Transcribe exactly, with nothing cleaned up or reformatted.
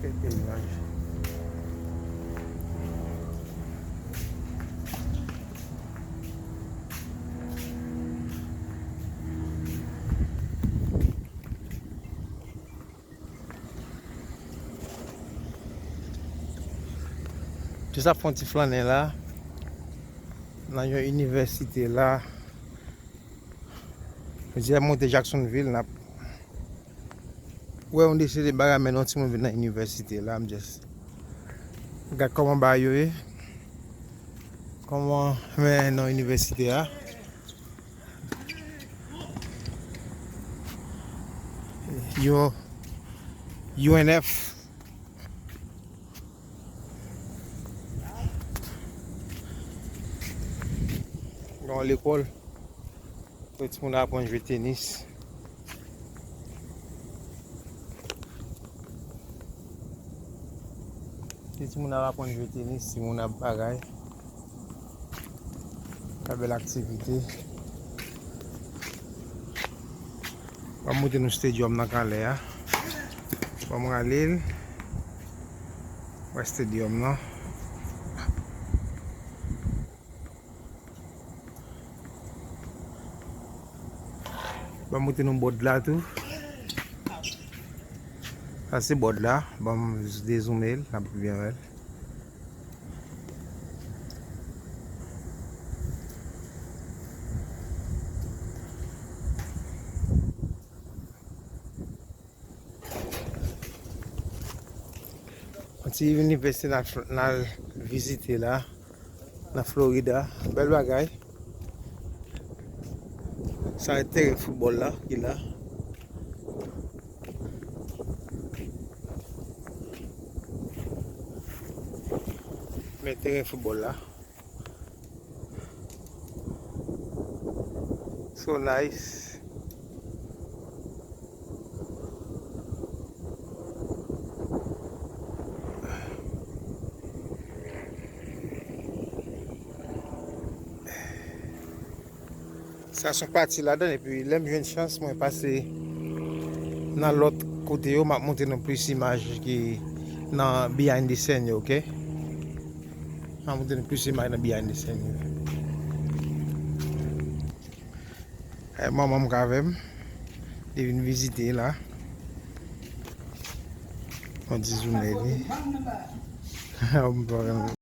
Kèk imaj. Jis ap fè yon ti flannen la, nan yon inivèsite la. Jodi a monte Jacksonville, n ap wè yon de se de bagay, men yon timoun vin nan inivèsite la, m just gad kòman bagay yo ye. Kòman, men nan inivèsite a. Yo, U N F. Gen yon lekòl. Pou timoun aprann jwe tenis. Pou timoun ap aprann jwe tenis, timoun ap bagay. Fè bèl aktivite. Ban m montre nou stadium nan kanlè a. Ban m rale l. Wè stadium nan. Ban m montre nou bòd la tou. Sa se bòd la. Ban m dezoume l, n ap byen wè l. Yon ti inivèsite n al, n al vizite la, nan Florida. Bèl bagay. Sa e teren foutbòl la ki la. Men teren foutbòl la. So nice. Sa se yon pati ladan, epi lè m jwenn chans, mwen pase nan lòt kote yo, m ap montre nou plis imaj ki nan behind the scene yo, oke? M ap montre nou plis imaj nan behind the scene yo. E manman m k avè m, li vin vizite la. Yon ti jounen li. M pa